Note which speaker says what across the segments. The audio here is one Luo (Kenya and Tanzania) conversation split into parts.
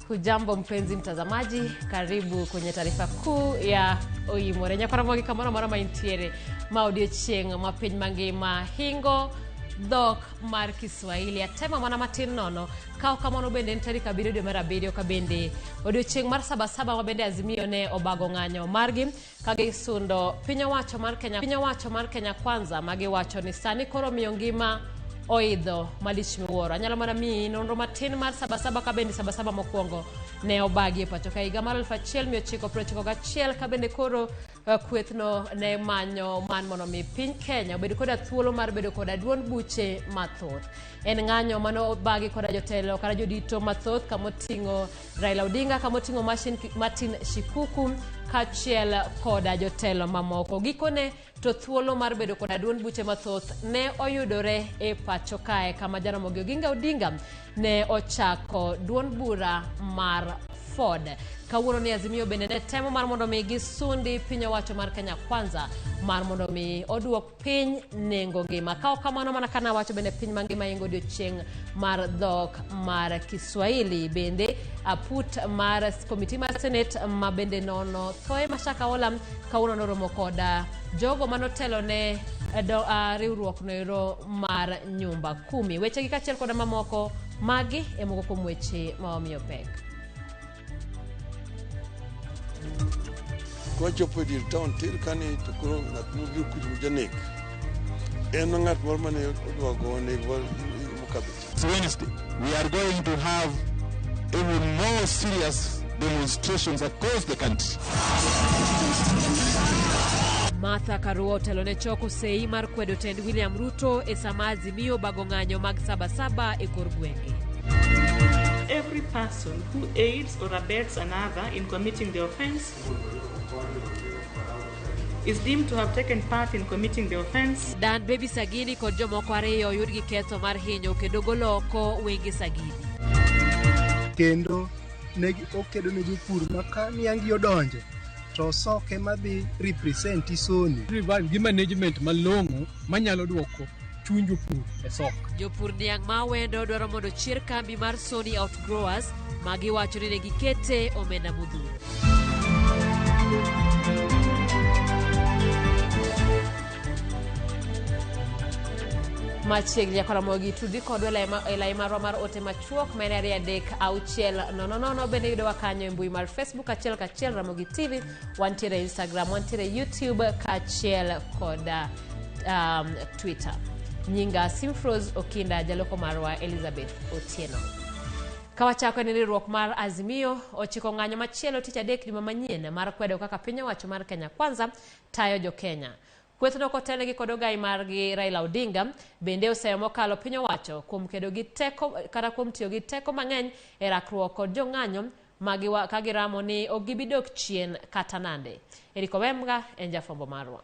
Speaker 1: Hujambo mpenzi mtazamaji, karibu kwenye taarifa kuu ya Oimore. Nyakora kamoro moro ma intiere ma odiochieng' ma piny mangima hingo dhok mar Kiswahili. Atemo mana matin nono ka ok kamano bende en tarik 7 dwe mar 7 ka bende odiochieng' mar Sabasaba ma bende Azimio ne obago ng'anyo margi ka gisundo piny owacho mar Kenya, piny owacho mar Kenya Kwanza ma giwacho ni sani koro miyo ngima oidho malich miwuoro. Anyalo mana miyi nonro matin mar Sabasaba ka bende Sabasaba mokwongo ne obagi e pacho ka higa mar 1991 ka bende koro kwethno ne manyo man mondo mi piny Kenya obed koda thuolo mar bedo koda duond buche mathoth. En ng'anyo mane obagi koda jotelo kata jodito mathoth kamoting'o Raila Odinga, kamoting'o Martin Shikuku kaachiel koda jotelo mamoko. Gikone to thuolo mar bedo koda duond buche mathoth ne oyudore e pacho kae kama Jaramogi Oginga Odinga ne ochako duond bura mar Ford. Kawuono ni Azimio bende ne temo mar mondo mi gisundi piny owacho mar Kenya Kwanza mar mondo mi oduok piny nengo ngima. Ka ok kamano mana kana wacho bende piny mangima ingo odiochieng' mar dhok mar Kiswahili. Bende aput mar komiti mar Senate ma bende nono thoe Mashaka Ola kawuono noromo koda jogo manotelo ne riwruok noero mar nyumba kumi. Weche gi kaachiel koda mamoko magi e moko kuom weche ma wamiyo pek.
Speaker 2: Kwachopo e dier town tir kani to koro ng'at mobiro kucho janek. En ng'at moro mane odwa go nego mokadho cha.
Speaker 3: Wednesday, we are going to have even more serious demonstrations across the country.
Speaker 1: Martha Karua otelo ne choko sei mar kwedo tend William Ruto e sama Azimio bago ng'anyo mag Sabasaba e kor gwenge.
Speaker 4: Every person who aids or abets another in committing the offense is deemed to have taken part in committing the offense.
Speaker 1: Dan Baby Sagini kod jomoko ariyo oyud gi ketho mar hinyo kendo golo oko wenge Sagini.
Speaker 5: Kendo ne okedo ne jopur ma ka niang' odonjo to soke madhi represent Sony.
Speaker 6: Revive gi management malong'o manyalo duoko chuny jopur e sok.
Speaker 1: Jopur niang' ma Awendo dwaro mondo chier kambi mar Sony Outgrowers ma giwacho ni ne gikete omenda modhuro. Machiegni nyaka Ramogi tudri kodwa e lai marwa mar ote machuok ma en 2 3 6 0 0 bende yudowa kanyo e mbui mar Facebook achiel kachiel Ramogi TV, wantiere e Instagram, wantiere e YouTube kaachiel koda Twitter. Nyinga Simfrose Okinda, jaloko marwa Elizabeth Otieno. Kawachako en riwruok mar Azimio ochiko ng'anyo machielo tich adek juma manyien mar kwedo kaka piny owacho mar Kenya Kwanza tayo jo Kenya. Kwethno kotelnegi kod ogai margi Raila Odinga bende oseyo mokalo piny owacho kuom kedo gi teko kata kuom tiyo gi teko mang'eny e rakruok kod jong'anyo magiwa ka giramo ni ok gibi dok chien kata nade. Eric Owemga en jafwambo marwa.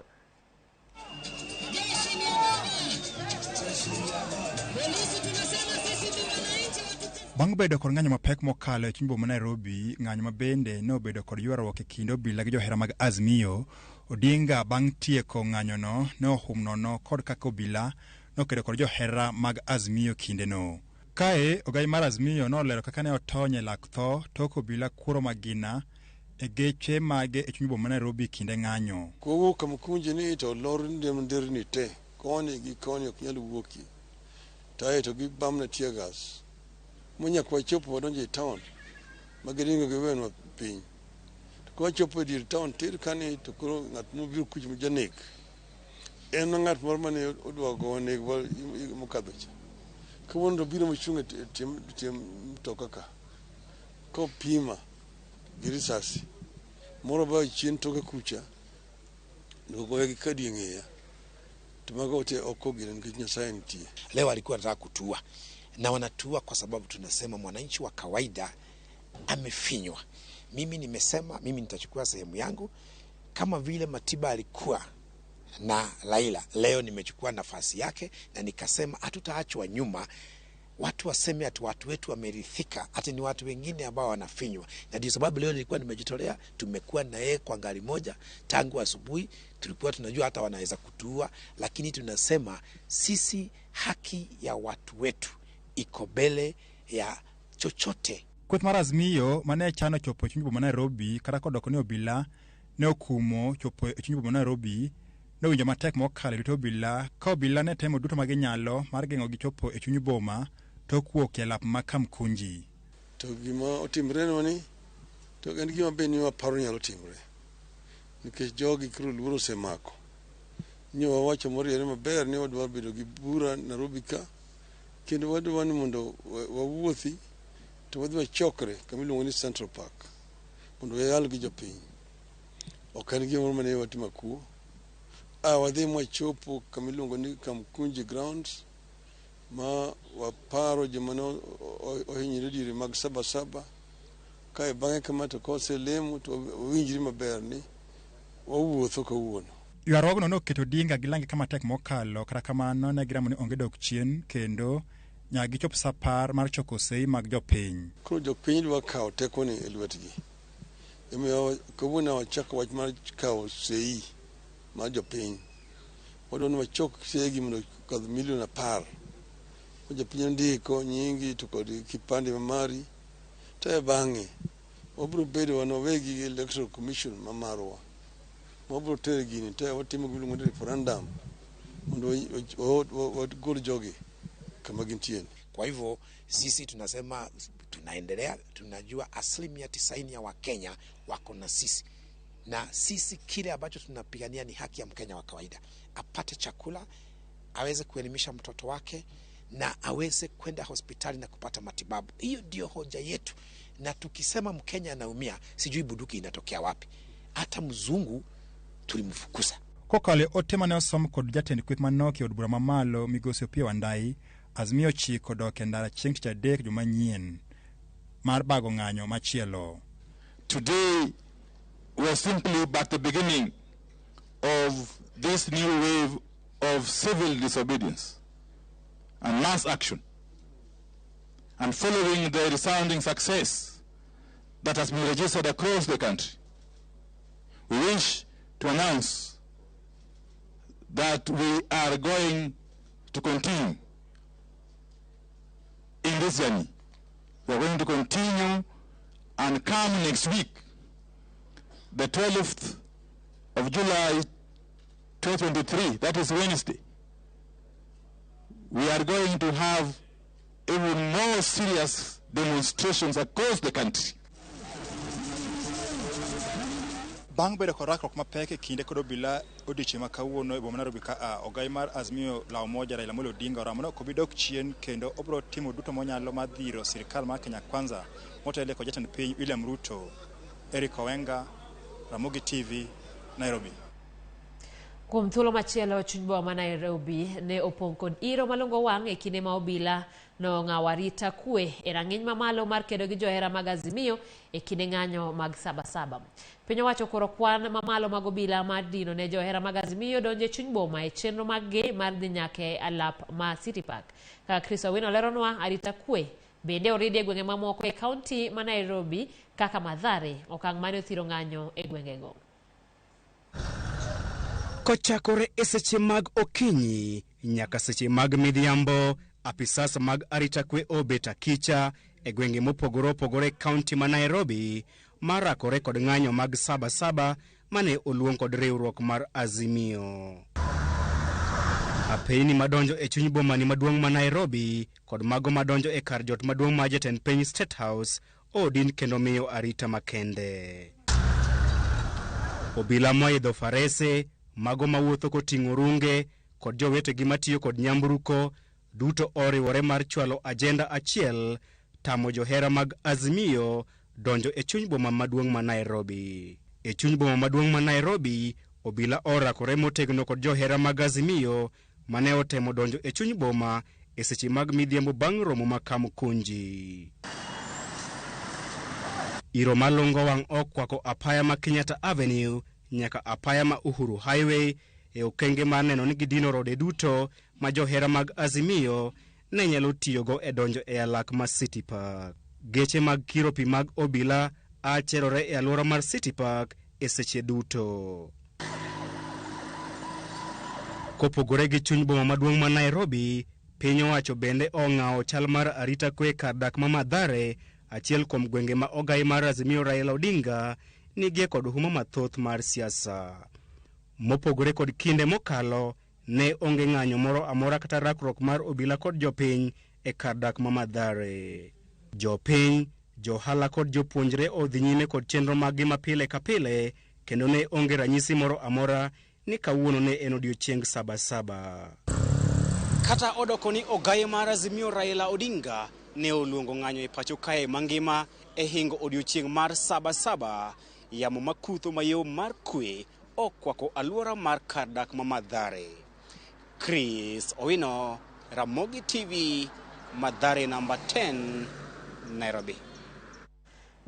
Speaker 7: Bang' bedo kod ng'anyo mapek mokalo e chuny boma Nairobi, ng'anyo ma bende ne obedo kod ywaruok e kind obila gi johera mag Azimio, Odinga bang' tieko ng'anyono ne ohum nono kod kaka obila nokedo kod johera mag Azimio kindeno. Kae, ogai mar Azimio nolero kaka ne otony e lak tho tok obila kuoro magina e geche mage e chuny boma Nairobi kinde ng'anyo.
Speaker 2: Kowuok Kamukunji ni to lor nderni te, koni gi koni ok nyal wuokie. To ae to gibamna tear gas. Monyaka wachopo wadonjo e town ma giringo giwenwa piny. To kwachopo e dier town tir kani to koro ng'at mobiro kucho janek. En ng'at moro mane odwa go nego mokadho cha. Kawuono to obiro mochung' e tie mtoka ka kopima gi risasi. Moro bayo chien toke kucha, nogoye gi kadi e ng'eya. To mago te ok ogine nikech Nyasaye nitie.
Speaker 8: Leo alikuwa anataka kutua na wanatua kwa sababu tunasema mwananchi wa kawaida amefinywa. Mimi nimesema mimi nitachukua sehemu yangu kama vile Matiba alikuwa na Raila, leo nimechukua nafasi yake na nikasema hatutaachwa nyuma. Watu waseme ati watu wetu wamerithika, ati ni watu wengine ambao wanafinywa. Na ndio sababu leo nilikuwa nimejitolea. Tumekuwa na yeye kwa gari moja tangu asubuhi, tulikuwa tunajua hata wanaweza kutuua, lakini tunasema sisi haki ya watu wetu iko mbele ya chochote.
Speaker 7: Kweth mar Azimio mane chano chopo e chuny boma Nairobi kata kodoko ni obila ne okumo chopo e chuny boma Nairobi nowinjo matek mokalo e lwet obila ka obila ne temo duto ma ginyalo mar geng'ogi chopo e chuny boma tok wuok e lap ma Kamkunji.
Speaker 2: To gima otimrenwa ni to en gima be ni waparo nyalo timre. Nikech jogi koro luoro osemako. Nyo wawacho moriere maber ni wadwa bedo gi bura Nairobi ka, kendo wadwa ni mondo wawuothi to wadhi wachokre kama iluongo ni Central Park mondo wayal gi jopiny. Ok en gimoro mane watimo kuo. Wadhi mwachopo kama iluongo ni Kamkunji Grounds ma waparo joma ne ohinyore diere mag Sabasaba. Kae bang'e kama to koselemo to wawinjri maber ni wawuotho kawuono.
Speaker 7: Ywaruogno noketo Odinga gi lange kama tek mokalo, kata kamano ne giramo ni onge dok chien kendo nyaka gichop sa 10 mar choko sei mag jopiny.
Speaker 2: Koro jopiny dwa kawo tekoni e lwetgi. Emomiyo kawuono wachako wach mar kawo sei mar jopiny. Wadwa ni wachok seigi mondo okadh milion 10. Jopiny ndiko nyingi to kod kipande mamari. To e bang'e wabiro bedo wan wawegi gi Electoral Commission ma marwa. Wabiro tero gini to watimo gima iluongo ni referendum mondo wagol jogi kama gintie.
Speaker 8: Kwa hivyo sisi tunasema tunaendelea, tunajua 90% ya Wakenya wako na sisi, na sisi kile ambacho tunapigania ni haki ya Mkenya wa kawaida, apate chakula, aweze kuelimisha mtoto wake na aweze kwenda hospitali na kupata matibabu. Hiyo ndio hoja yetu, na tukisema Mkenya anaumia, sijui bunduki inatokea wapi. Hata mzungu tulimfukuza.
Speaker 7: Kokalo e ote mane osom kod jatend kweth manok e od bura mamalo migosi Opiyo Wandayi, Azimio ochiko dok e ndara chieng' tich adek juma manyien mar bago ng'anyo machielo.
Speaker 3: Today we are simply but the beginning of this new wave of civil disobedience and mass action, and following the resounding success that has been registered across the country, we wish to announce that we are going to continue in this journey. We are going to continue and come next week, the 12th of July 2023, that is Wednesday, we are going to have even more serious demonstrations across the country.
Speaker 7: Bang' bedo kod rakruok mapek e kinde kod obila odiochieng' ma kawuono e boma Nairobi ka ogai mar Azimio la Umoja Raila Amolo Odinga oramo ni ok obi dok chien kendo obiro timo duto monyalo mar dhiro sirikal mar Kenya Kwanza motelo kod jatend piny William Ruto. Eric Owenga, Ramogi TV, Nairobi.
Speaker 1: Kuom thuolo machielo, chuny boma ma Nairobi ne opong' kod iro malongo wang' e kinde ma obila nong'awo arita kwe e rang'iny mamalo mar kedo gi johera mag Azimio e kinde ng'anyo mag Sabasaba. Piny owacho koro kwan mamalo mag obila mar dino ne johera mag Azimio donjo e chuny boma e chenro mag-gi mar dhi nyaka e alap ma City Park. Kaka Chris Owino leronwa, arita kwe bende oridi e gwenge mamoko e kaunti ma Nairobi kaka Mathare, okang' mane othiro ng'anyo e gwengego.
Speaker 9: Kochakore e seche mag okinyi nyaka seche mag midhiambo, apisas mag arita kwe obet akicha e gwenge mopogore opogore e kaunti ma Nairobi marakore kod ng'anyo mag Sabasaba mane oluong kod riwruok mar Azimio. Apeyni madonjo e chuny bomani maduong' ma Nairobi kod mago madonjo e kar jot maduong' ma jatend piny State House odin kendo miyo arita makende. Obila moidho farese, mago mawuotho koting'o runge kod jowetegi matiyo kod nyamburko duto oriwore mar chwalo ajenda achiel, tamo johera mag Azimio donjo e chuny boma maduong' ma Nairobi. E chuny boma maduong' ma Nairobi, obila orakore motegno kod johera mag Azimio mane otemo donjo e chuny boma e seche mag midhiambo bang' romo ma Kamukunji. Iro malungo wang' okwako apaya ma Kenyatta Avenue nyaka apaya ma Uhuru Highway e okenge mar neno ni gidino rode duto ma johera mag Azimio ne nyalo tiyogo e donjo e alak ma City Park. Geche mag kiro pi mag obila acherore e alwora mar City Park e seche duto. Kopogore gi chuny boma maduong' ma Nairobi, piny owacho bende ong'awo chal mar arita kwe kar dak ma Mathare, achiel kuom gwenge ma ogai mar Azimio Raila Odinga nigie kod huma mathoth mar siasa. Mopogore kod kinde mokalo, ne onge ng'anyo moro amora kata rakruok mar obila kod jopiny e kar dak ma Mathare. Jopiny, johala kod jopuonjre odhi nyime kod chenro maggi ma pile ka pile kendo ne onge ranyisi moro amora ni kawuono ne en odiochieng Sabasaba. Kata odoko ni ogaye mar Azimio Raila Odinga ne oluongo ng'anyo e pacho kae mangima e hingo odiochieng' mar Sabasaba, yamo makutho mayom mar kwe okwako alwora mar kar dak ma Mathare. Chris Owino, Ramogi TV, Mathare namba 10, Nairobi.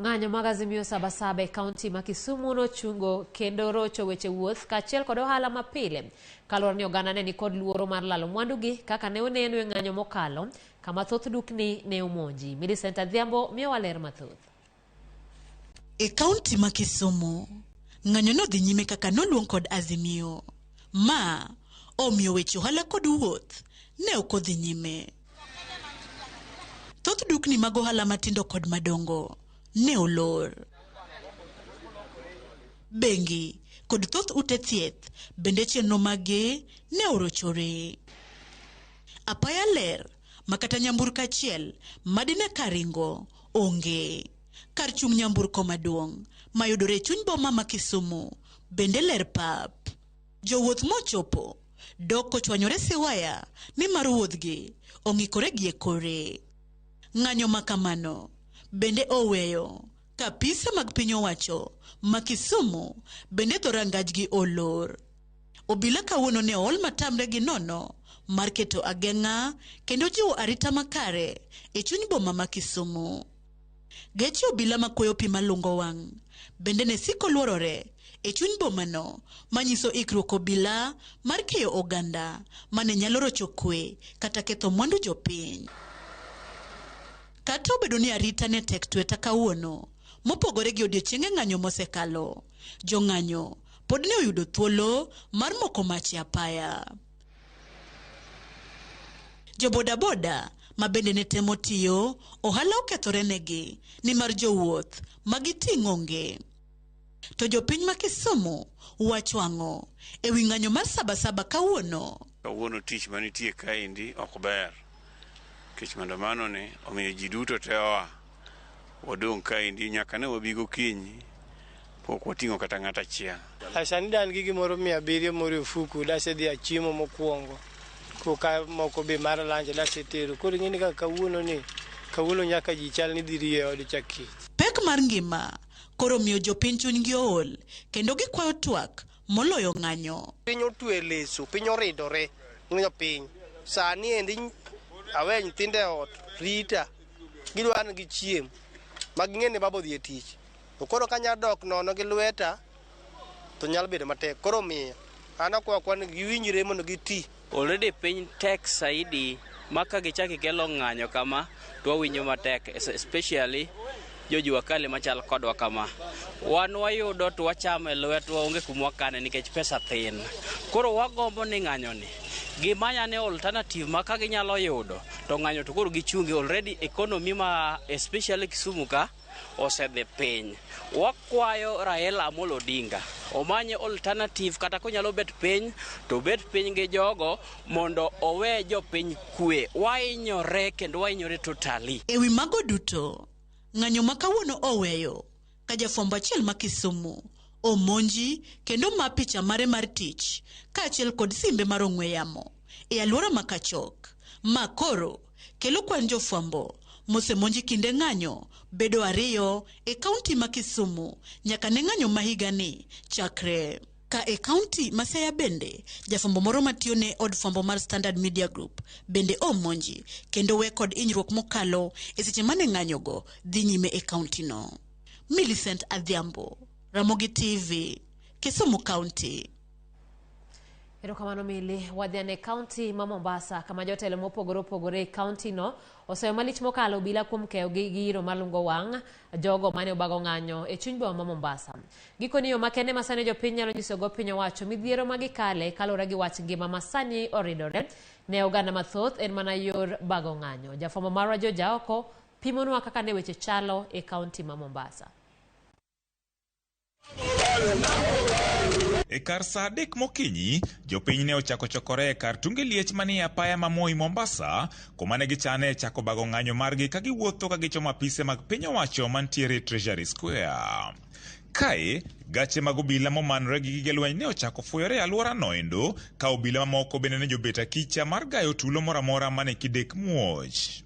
Speaker 1: Ng'anyo mag Azimio Sabasaba e kaunti ma Kisumu nochungo kendo rocho weche wuoth kaachiel kod ohala mapile kaluwore ni oganda ne nikod luoro mar lalo mwandugi kaka ne oneno e ng'anyo mokalo kama thoth dukni ne omonji. Millicent Adhiambo miyowa ler mathoth.
Speaker 10: E kaunti ma Kisumu, ng'anyo nodhi nyime kaka noluong kod Azimio. Ma omiyo weche ohala kod wuoth ne ok odhi nyime. Thoth dukni mag ohala matindo kod madongo ne olor. Bengi kod thoth ute thieth bende chenro maggi ne orochore. Apaya ler ma kata nyamburko achiel madine karingo onge. Kar chung' nyamburko maduong' mayudore e chuny boma ma Kisumu bende ler pap. Jowuoth mochopo dok kochwanyore siwaya nimar wuodhgi ong'ikore gi e kore. Ng'anyo ma kamano bende oweyo ka apise mag piny owacho ma Kisumu bende dhorangajgi olor. Obila kawuono ne ool matamre gi nono mar keto ageng'a kendo jiwo arita makare e chuny boma ma Kisumu. Geche obila makwoyo pi malungo wang' bende ne siko luorore e chuny bomano manyiso ikruok obila mar keyo oganda mane nyalo rocho kwe kata ketho mwandu jopiny. Kata obedo ni arita ne tek tweta kawuono, mopogore gi odiechienge ng'anyo mosekalo, jong'anyo pod ne oyudo thuolo mar moko mach e apaya. Jobodaboda ma bende ne temo tiyo, ohala okethore negi nimar jowuoth ma giting' onge. To jopiny ma Kisumu wacho ang'o e wi ng'anyo mar Sabasaba kawuono?
Speaker 11: Kawuono tich manitie kaendi ok ber nikech maandamano ni omiyo ji duto te oa wadong' kaendi nyaka ne wabi gokinyi pok wating'o kata ng'ato achiel.
Speaker 12: Sani da an gi gimoro 700 moro e ofuku dasedhi achiemo mokwongo koka moko be mar lunch dasetero. Koro ing'e ni kaka kawuono ni kawuono nyaka ji chal ni dhi riyo e od cha kech.
Speaker 10: Pek mar ngima koro miyo jopiny chunygi ool kendo gikwayo twak moloyo ng'anyo.
Speaker 12: Piny otwe leso, piny oridore ng'iyo piny. Sani endi awe nyithindo e ot rita gidwa ni gichiem ma ging'e ni baba odhi e tich. To koro kanya dok nono gi lweta to nyalo bedo matek. Koro omiyo an akwayo akwa ni giwinjre mondo giti.
Speaker 13: Already piny tek saidi ma ka gichako gikelo ng'anyo kama to wawinjo matek especially jo jua kali machal kodwa kama. Wan wayudo to wachamo e lwetwa onge kuma wakane nikech pesa thin. Koro wagombo ni ng'anyo ni gimanya ne alternative ma ka ginyalo yudo to ng'anyo to koro gichungi already economy ma especially Kisumu ka osedhi piny. Wakwayo Raila Amolo Odinga omanye alternative kata konyalo bet piny to obet piny gi jogo mondo owe jopiny kwe. Wahinyore kendo wahinyore totally.
Speaker 10: E wi mago duto, ng'anyo ma kawuono oweyo ka jafwambo achiel ma Kisumu omonji kendo ma picha mare mar tich kaachiel kod simbe mar ong'we yamo e alwora ma Kachok ma koro kelo kwan jofwambo mosemonji kinde ng'anyo bedo 2 e kaunti ma Kisumu nyaka ne ng'anyo ma higani chakre. Ka e kaunti ma Siaya bende, jafwambo moro matiyo ne od fwambo mar Standard Media Group bende omonji kendo we kod hinyruok mokalo e seche mane ng'anyogo dhi nyime e kaunti no. Millicent Adhiambo, Ramogi TV, Kisumu County.
Speaker 1: Erokamano Mili, wadhi ane kaunti ma Mombasa kama jotelo mopogore opogore e kaunti no oseyo malich mokalo obila kuom keyo gi iro malungo wang' jogo mane obago ng'anyo e chuny boma ma Mombasa. Gikoni yo makende ma sani jopiny nyalo nyisogo piny owacho midhiero ma gikale kaluwore gi wach ngima ma sani oridore ne oganda mathoth en mana yor bago ng'anyo. Jafwambo marwa George Aoko pimonwa kaka ne weche chalo e kaunti ma Mombasa.
Speaker 14: E kar saa 3 mokinyi, jopiny ne ochako chokore e kar tunge liech manie apaya ma Moi Mombasa, kuma ne gichane chako bago ng'anyo margi ka giwuotho ka gichomo apise mag piny owacho mantiere Treasury Square. Kae, gache mag obila momanore gi gige lweny ne ochako fuyore e alwora noendo, ka obila mamoko bende ne jobet akicha mar gayo tulo moro amora mane kidek muoch.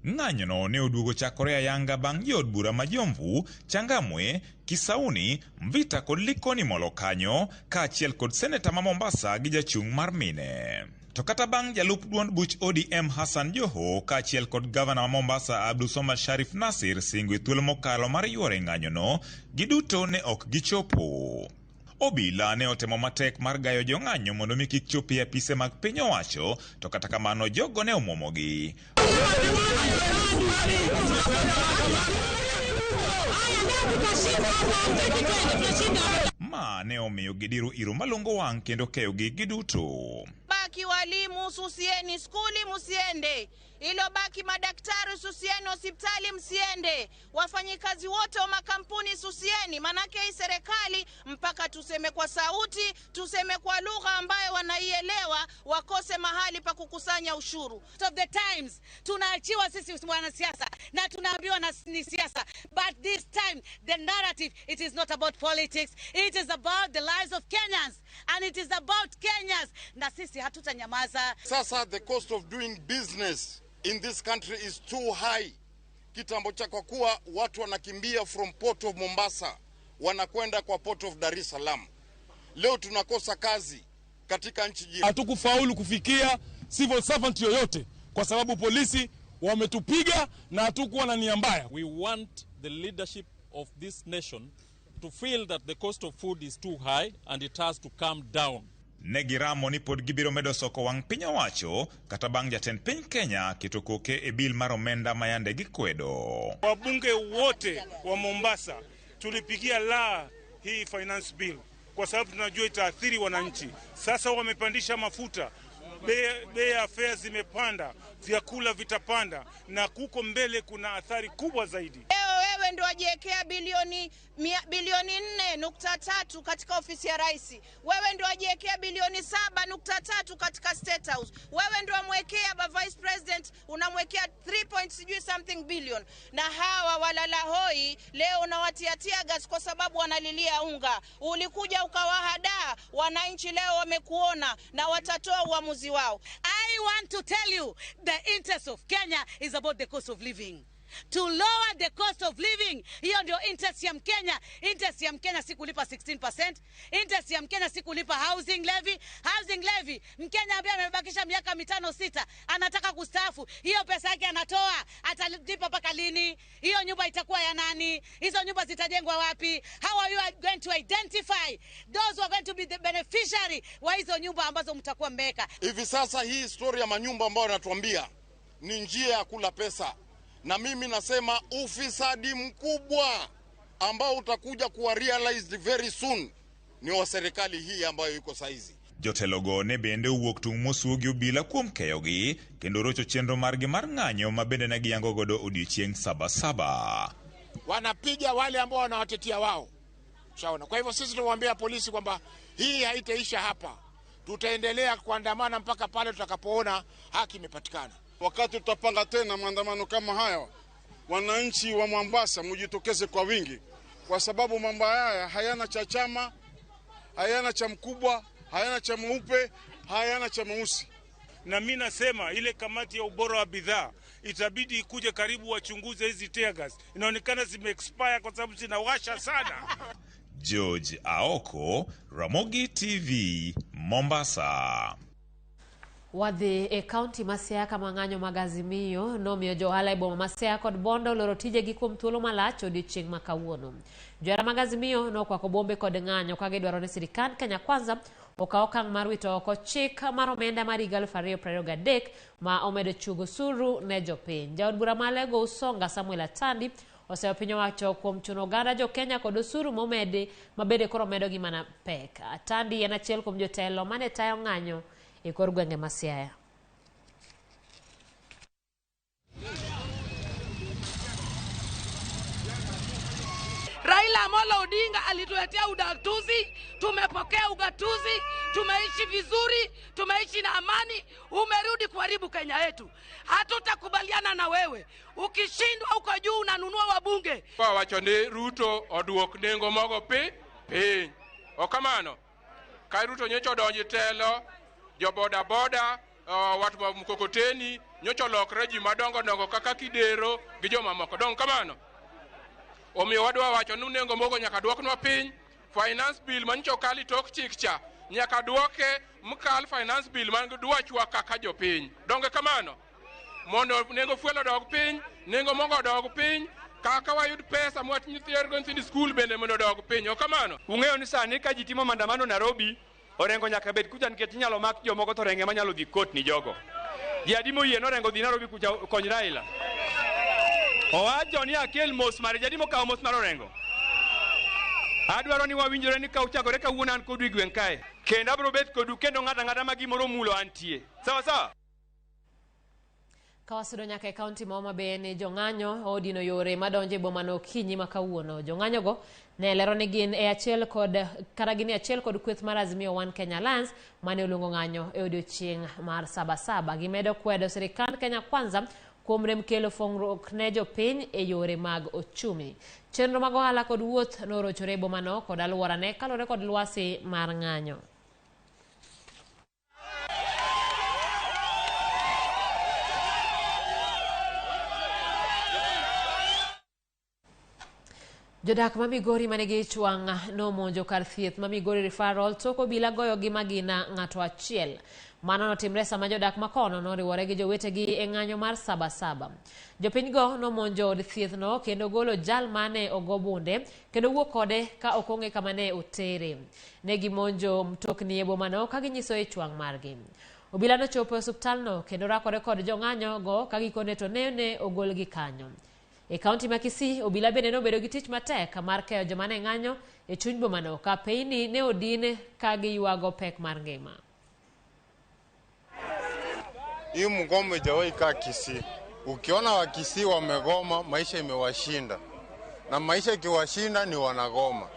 Speaker 14: Ng'anyono ne oduogo chakore ayanga bang' jood bura ma Jomvu, Changamwe, Kisauni, Mvita kod Likoni molo kanyo, kaachiel kod seneta ma Mombasa gi jachung' mar mine. To kata bang' jalup duond buch ODM Hassan Joho kaachiel kod gavana ma Mombasa Abdulswamad Sharif Nasir singo e thuolo mokalo mar yuoro e ng'anyono, giduto ne ok gichopo. Obila ne otemo matek mar gayo jong'anyo mondo mi kik chopi e apise mag piny owacho, to kata kamano jogo ne omuomogi. Ma ne omiyo gidiro iro malongo wang' kendo keyogi giduto.
Speaker 15: Baki walimu susieni skuli msiende, ilobaki madaktari susieni hospitali msiende, wafanyikazi wote wa makampuni susieni, manake hii serikali mpaka tuseme kwa sauti, tuseme kwa lugha ambayo wanaielewa, wakose mahali pa kukusanya ushuru.
Speaker 16: Of the times tunaachiwa sisi wanasiasa na tunaambiwa na ni siasa, but this time the narrative, it is not about politics, it is about the lives of Kenyans and it is about Kenyans, na sisi hatutanyamaza.
Speaker 17: Sasa the cost of doing business in this country is too high. Kitambo cha kwa kuwa watu wanakimbia from Port of Mombasa wanakwenda kwa Port of Dar es Salaam. Leo tunakosa kazi katika nchi jirani.
Speaker 18: Hatukufaulu kufikia civil servant yoyote kwa sababu polisi wametupiga na hatukuwa na nia mbaya.
Speaker 19: We want the leadership of this nation to feel that the cost of food is too high and it has to come down.
Speaker 14: Ne giramo ni pod gibiro medo soko wang' piny owacho kata bang' jatend piny Kenya keto koke e bil mar omenda ma yande gikwedo.
Speaker 20: Wabunge wote wa Mombasa tulipigia la hii finance bill kwa sababu tunajua itaathiri wananchi. Sasa wamepandisha mafuta, bei ya fare zimepanda, vyakula vitapanda, na kuko mbele kuna athari kubwa zaidi.
Speaker 15: Leo wewe ndio wajiwekea bilioni 4.3 katika ofisi ya rais. Wewe ndio wajiwekea bilioni 7.3 katika State House. Wewe ndio wamwekea ba Vice President unamwekea 3 something billion. Na hawa walala hoi leo unawatiatia gas kwa sababu wanalilia unga. Ulikuja ukawahadaa wananchi, leo wamekuona na watatoa uamuzi wao.
Speaker 16: I want to tell you the interest of Kenya is about the cost of living. To lower the cost of living. Hiyo ndio interest ya Mkenya. Interest ya Mkenya si kulipa 16%. Interest ya Mkenya si kulipa housing levy. Housing levy, Mkenya ambaye amebakisha miaka 5-6 anataka kustaafu, hiyo pesa yake anatoa, atalipa mpaka lini? Hiyo nyumba itakuwa ya nani? Hizo nyumba zitajengwa wapi? How are you going to identify those who are going to be the beneficiary wa hizo nyumba ambazo mtakuwa mmeweka?
Speaker 17: Hivi sasa hii story ya manyumba ambayo wanatuambia ni njia ya kula pesa. Na mimi nasema ufisadi mkubwa ambao utakuja kuwa realized very soon ni wa serikali hii ambayo iko saizi.
Speaker 14: Jotelogo ne bende owuok tung' mosuo gi obila kuom keyogi kendo rocho chenro margi mar ng'anyo ma bende ne giyango godo odiochieng' 7-7.
Speaker 21: Wanapiga wale ambao wanawatetea wao. Shaona. Kwa hivyo sisi tumwambia polisi kwamba hii haitaisha hapa. Tutaendelea kuandamana mpaka pale tutakapoona haki imepatikana.
Speaker 22: Wakati tutapanga tena maandamano kama haya, wananchi wa Mombasa mjitokeze kwa wingi, kwa sababu mambo haya hayana cha chama, hayana cha mkubwa, hayana cha mweupe, hayana cha mweusi.
Speaker 20: Na mi nasema ile kamati ya ubora wa bidhaa itabidi ikuje karibu, wachunguze hizi tear gas. Inaonekana zime expire kwa sababu zinawasha sana.
Speaker 14: George Aoko, Ramogi TV, Mombasa.
Speaker 1: Wadhi e kaunti ma Siaya kama ng'anyo mag Azimio nomiyo jo ohala e boma ma Siaya kod Bondo oloro tijegi kuom thuolo malach odiochieng' ma kawuono. Johera mag Azimio nokwako bombe kod ng'anyo ka gidwaro ni sirikand Kenya Kwanza okaw okang' mar wito oko chik mar omenda mar higa 2023 ma omedo chugo osuru ne jopiny. Jaod bura ma Alego Usonga Samuel Atandi oseyo piny owacho kuom chuno oganda jo Kenya kod osuru momedi mabende koro medogi mana pek. Atandi en achiel kuom jotelo mane tayo ng'anyo e kor gwenge ma Siaya.
Speaker 4: Raila Amolo Odinga alituletea ugatuzi, tumepokea ugatuzi, tumeishi vizuri, tumeishi na amani. Umerudi kuharibu Kenya yetu. Hatutakubaliana na wewe. Ukishindwa huko juu unanunua wabunge.
Speaker 5: Wawacho ni Ruto oduok nengo mogo piny. Okamano. Ka Ruto nyocha odonjo telo, jo boda boda, watu wa mkokoteni nyocha olokre ji madongo dongo kaka Kidero gi jomamoko. Dong kamano. Omiyo wadwa wacho ni nengo mogo nyaka duoknwa piny. Finance bill manyocha okal tok chik cha nyaka duoke mkal finance bill man gi dwachwa kaka jopiny. Donge kamano. Mondo nengo fuel odog piny, nengo mogo odog piny, kaka wayud pesa mwatiergo nyithind skul bende mondo odog piny. Okamano.
Speaker 23: Ung'eyo ni sani ka ji timo maandamano Nairobi, Orengo nyaka bed kucha nikech inyalo mak jomoko to Orengo ema nyalo dhi kot ni jogo. Ji adi moyie norengo dhi Nairobi kucha kony Raila? Owacho ni akel mos mare, ji adi mokawo mos mar Orengo? Adwaro ni wawinjore ni ka uchakore kawuono an kodu e gweng' kae. Kendo abiro bet kodu kendo ng'ato ang'ata ma gimoro omulo antie. Sawa sawa?
Speaker 1: Ka wasudo nyaka e kaunti ma Homa Bay ni jong'anyo odino yore madonjo e bomano okinyi ma kawuono. Jong'anyogo ne lero ni gin e achiel kod kata gin e achiel kod kweth mar Azimio One Kenya Alliance mane oluongo ng'anyo e odiochieng' mar Sabasaba. Gimedo kwedo sirikand Kenya Kwanza kuom rem kelo fong'ruok ne jopiny e yore mag ochumi. Chenro mag ohala kod wuoth norochore e bomano kod alworane kaluwore kod lwasi mar ng'anyo. Jodak ma Migori manigi ich wang' nomonjo kar thieth ma Migori Referral tok obila goyogi magina ng'ato achiel. Mano notimre sama jodak makono noriwore gi jowetegi e ng'anyo mar Sabasaba. Jopinygo nomonjo od thiethno kendo golo jal mane ogo bunde kendo wuok kode ka ok ong'e kama ne otere. Ne gimonjo mtokni e bomano ka ginyiso ich wang' margi. Obila nochopo e osuptalno kendo rakore kod jong'anyo go ka gikone to ne ogolgi kanyo. E kaunti ma Kisii, obila bende nobedo gi tich matek mar keyo joma ne ng'anyo e chuny bomano ka peyni ne odin ka giywago pek mar ngima.
Speaker 24: Hii mgomo haijawahi kaa Kisii. Ukiona wa Kisii wamegoma, maisha imewashinda. Na maisha ikiwashinda ni wanagoma.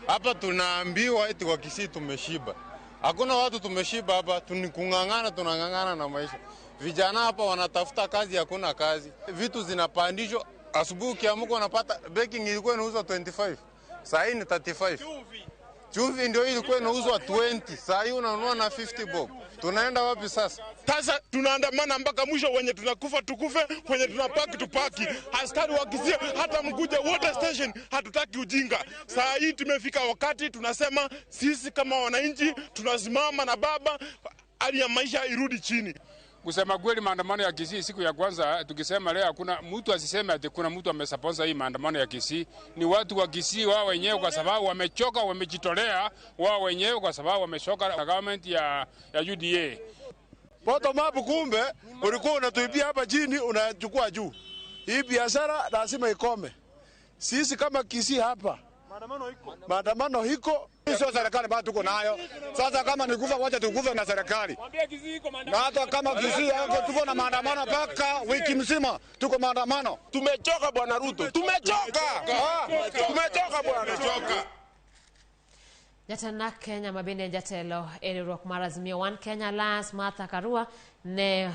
Speaker 24: Hapa tunaambiwa eti wa Kisii tumeshiba. Hakuna watu tumeshiba hapa, tunikung'ang'ana, tunang'ang'ana na maisha. Vijana hapa wanatafuta kazi, hakuna kazi. Vitu zinapandishwa. Asubuhi ukiamka unapata baking ilikuwa inauzwa 25. Saa hii ni 35. Chumvi ndio ilikuwa inauzwa 20. Saa hii unanunua na 50 bob. Tunaenda wapi sasa?
Speaker 25: Sasa tunaandamana mpaka mwisho, wenye tunakufa tukufe, wenye tunapaki tupaki. Askari wa Kisii hata mkuja water station, hatutaki ujinga. Saa hii tumefika wakati tunasema sisi kama wananchi tunasimama na baba, hali ya maisha irudi chini.
Speaker 5: Kusema kweli, maandamano ya Kisii siku ya kwanza tukisema leo hakuna mtu asiseme ati kuna mtu amesponsor hii maandamano ya Kisii. Ni watu wa Kisii wao wenyewe, kwa sababu wamechoka, wamejitolea wao wenyewe, kwa sababu wamechoka na government ya UDA.
Speaker 26: Bottom up, kumbe ulikuwa unatuibia hapa chini unachukua juu. Hii biashara lazima ikome. Sisi kama Kisii hapa maandamano hiko.
Speaker 27: Sio serikali bado tuko nayo. Sasa kama ni kufa, wacha tukufe na serikali. Na hata kama Kisii yako tuko na maandamano mpaka wiki mzima tuko maandamano.
Speaker 25: Tumechoka bwana Ruto. Tumechoka. Tumechoka bwana.
Speaker 1: Jatend NARC Kenya ma bende en jatelo e riwruok mar Azimio One Kenya Alliance Martha Karua ne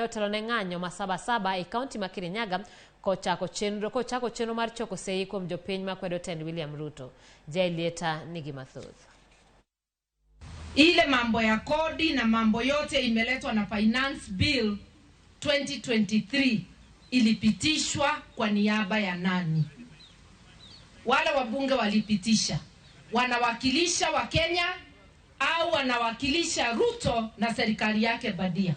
Speaker 1: otelo ne ng'anyo ma Sabasaba e kaunti ma Kirinyaga kochako chenro mar choko sei kuom jopiny makwedo tend William Ruto. Jay Lieta nigi mathoth.
Speaker 2: Ile mambo ya kodi na mambo yote imeletwa na Finance Bill 2023 ilipitishwa kwa niaba ya nani? Wale wabunge walipitisha, wanawakilisha wa Kenya au wanawakilisha Ruto na serikali yake badia?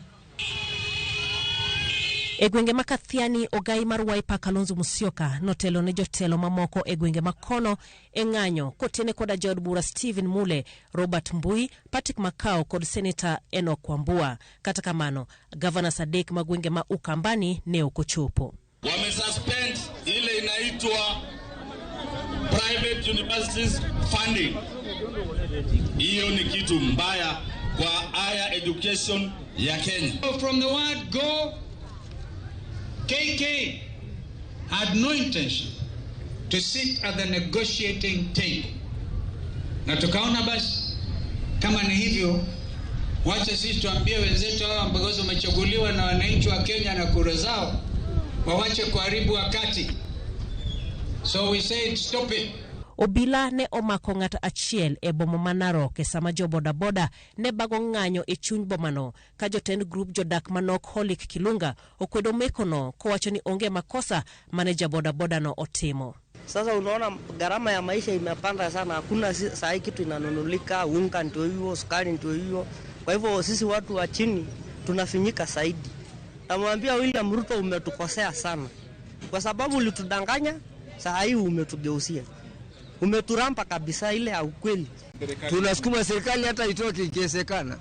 Speaker 1: E gwenge ma Kathiani, ogai mar Wiper Kalonzo Musyoka notelo ne jotelo mamoko e gwenge makono e ng'anyo kotene koda jaod bura Stephen Mule, Robert Mbui, Patrick Makau kod Seneta Enoch Wambua. Kata kamano, gavana adek ma gwenge ma Ukambani ne ok ochopo.
Speaker 3: Wamesuspend ile inaitwa private universities funding. Hiyo ni kitu mbaya kwa higher education ya Kenya.
Speaker 6: From the word go, KK had no intention to sit at the negotiating table. Na tukaona basi kama ni hivyo, wacha sisi tuambie wenzetu hawa ambao wamechaguliwa na wananchi wa Kenya na kura zao, wawache kuharibu wakati. So we said stop it.
Speaker 1: Obila ne omako ng'ato achiel e boma ma Narok e sama jo bodaboda ne bago ng'anyo e chuny bomano ka jotend grup jodak manok Holik Kilunga okwedo mekono kowacho ni onge makosa mane ja bodaboda no otimo.
Speaker 7: Sasa unaona gharama ya maisha imepanda sana, hakuna saa hii kitu inanunulika, unga ndio hiyo, sukari ndio hiyo. Kwa hivyo sisi watu wa chini tunafinyika zaidi. Namwambia William Ruto, umetukosea sana kwa sababu ulitudanganya, saa hii umetugeusia. Umeturampa kabisa ile ya ukweli.
Speaker 8: Tunasukuma serikali hata itoke ikiwezekana,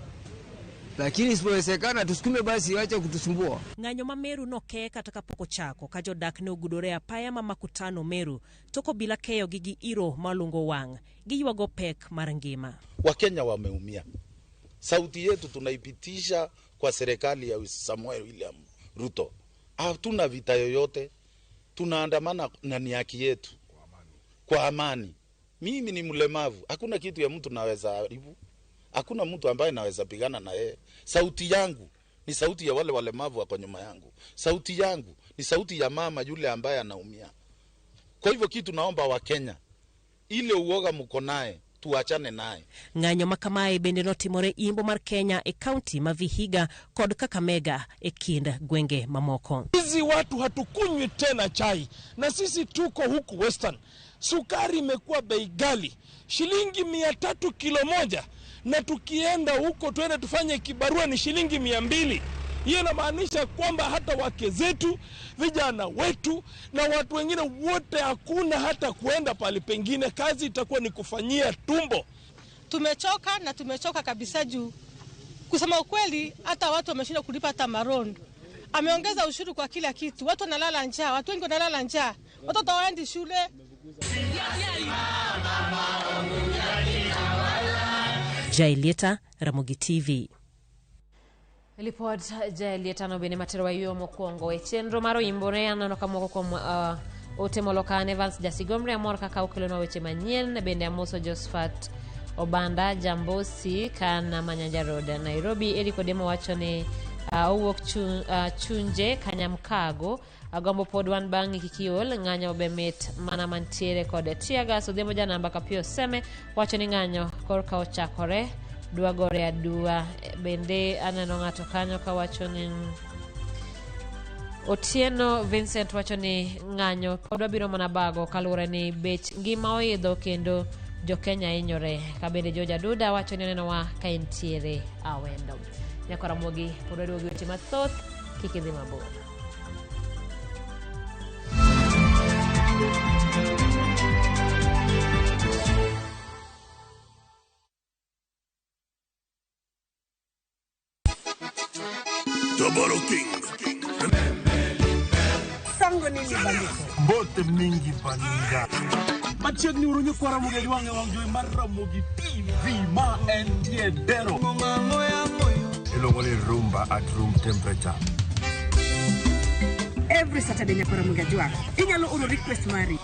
Speaker 8: lakini isipowezekana tusukume basi, waache kutusumbua.
Speaker 1: Ng'anyo ma Meru nokee kata kapok ochako ka jodak ne ogudore apaya ma Makutano Meru tok obila keyo gi gi iro malungo wang', giywago pek mar ngima.
Speaker 9: Wakenya wameumia. Sauti yetu tunaipitisha kwa serikali ya Samuel William Ruto. Hatuna vita yoyote, tunaandamana na ni haki yetu kwa amani. Mimi ni mlemavu, hakuna kitu ya mtu naweza haribu, hakuna mtu ambaye naweza pigana na yeye. Sauti yangu ni sauti ya wale walemavu wako nyuma yangu. Sauti yangu ni sauti ya mama yule ambaye anaumia. Kwa hivyo kitu naomba wa Kenya, ile uoga mko naye tuachane naye.
Speaker 1: Ng'anyo ma kamae bende notimore imbo mar Kenya e kaunti ma Vihiga kod Kakamega e kind gwenge mamoko.
Speaker 18: Hizi watu hatukunywi tena chai, na sisi tuko huku Western. Sukari imekuwa bei ghali, shilingi 300 kilo moja, na tukienda huko tuende tufanye kibarua ni shilingi 200. Hiyo inamaanisha kwamba hata wake zetu, vijana wetu na watu wengine wote hakuna hata kuenda pali pengine, kazi itakuwa ni kufanyia tumbo.
Speaker 11: Tumechoka na tumechoka kabisa juu kusema ukweli hata watu wameshindwa kulipa hata marondo. Ameongeza ushuru kwa kila kitu, watu wanalala njaa, watu wengi wanalala njaa, watoto hawaendi shule.
Speaker 1: Jailieta, Ramogi TV. Lipod Jailieta no bende matero wayuo mokwongo e chenro mar Oyimbore. Aneno ka moko kuom ote molokan Evans Jasigomre amor kaka okelonwa weche manyien. Bende amoso Josephat Obanda Jambosi kana Manyanja Road Nairobi. Eric Odemo wacho ni owuok Chunje Kanyamkago. Agombo pod wan bang' kikiol ng'anyo be mit mana mantiere kod teargas. Odhiambo janamba Kapio Seme wacho ni ng'anyo korka ochakore dwa gore adua. Bende aneno ng'ato kanyo kawacho ni Otieno Vincent wacho ni ng'anyo pod wabiro mana bago kaluwore ni bech ngima oidho kendo jo Kenya hinyore. Kabende George Aduda wacho ni onenowa ka entiere Awendo. Nyako Ramogi pod waduogo gi weche mathoth, kik idhi mabor.
Speaker 28: Jabaro King.
Speaker 29: Sango nini bandiko?
Speaker 28: Mbote mingi baninga.
Speaker 18: Machiegni uru nyikwa Ramogi Ajwang' e wang' jowi mar Ramogi TV ma entie Dero.
Speaker 28: Iluongo ni rumba at room temperature.
Speaker 29: Every Saturday nyakwa Ramogi Ajwang'. Inyalo oro request mari.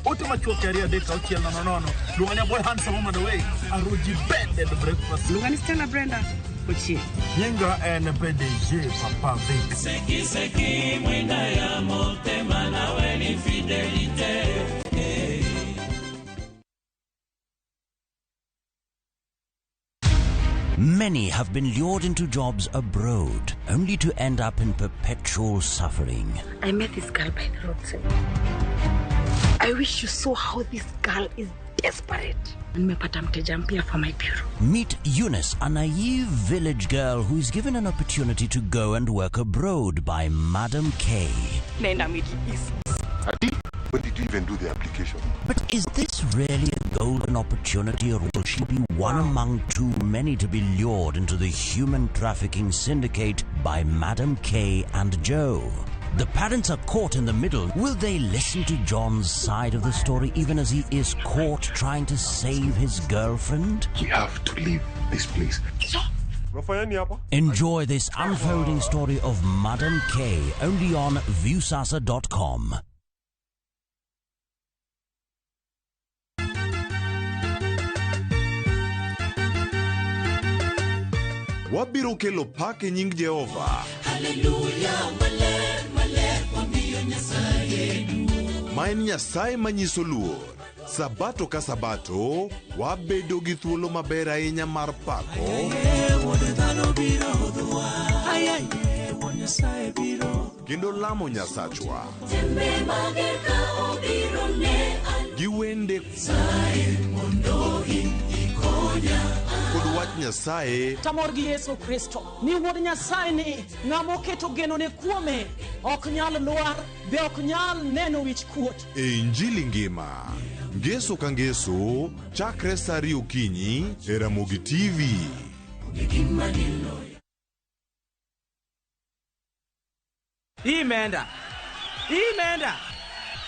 Speaker 18: Ote machuok 2 3 6 0 0. Luonga ni boy handsome on the way. Aruji bed and breakfast.
Speaker 29: Luonga ni Stella Brenda. Ochieng.
Speaker 28: Nyinga en PDG Papa Vic.
Speaker 30: Seki seki mwinda ya motema nawe ni fidelite.
Speaker 10: Many have been lured into jobs abroad, only to end up in perpetual suffering.
Speaker 29: I met this girl by the roadside. I wish you saw how this girl is desperate. Nimepata mteja mpya for my bureau.
Speaker 10: Meet Eunice, a naive village girl who is given an opportunity to go and work abroad by Madam K.
Speaker 29: Naenda Middle East.
Speaker 12: Ati, when did you even do the application?
Speaker 10: But is this really a golden opportunity, or will she be one among too many to be lured into the human trafficking syndicate by Madam K and Joe? The parents are caught in the middle. Will they listen to John's side of the story even as he is caught trying to save his girlfriend?
Speaker 12: We have to leave this place.
Speaker 10: Enjoy this unfolding story of Madam K only on Viusasa.com.
Speaker 13: Wabiro kelo pak e nying Jehova.
Speaker 30: Haleluya, maler maler wamiyo Nyasaye duong'.
Speaker 13: Ma en Nyasaye manyiso luor. Sabato ka sabato, wabedo gi thuolo maber ahinya mar pako
Speaker 30: Wuod dhano biro hudhowa. Ayaye, Wuod Nyasaye biro.
Speaker 13: kendo lamo Nyasachwa
Speaker 30: Tembe mager ka obiro ne
Speaker 13: gi wende
Speaker 30: Nyasaye mondo in ikonya.
Speaker 13: kod wach Nyasaye
Speaker 15: Tamor gi Yesu Kristo ni wuod Nyasaye ni ng'ama oketo genone kuome ok nyal lwar be ok nyal neno wich kuot.
Speaker 13: e Injili ngima. Ngeso ka ngeso, chakre sa ariyo okinyi e Ramogi TV.
Speaker 16: Hii imeenda, hii imeenda,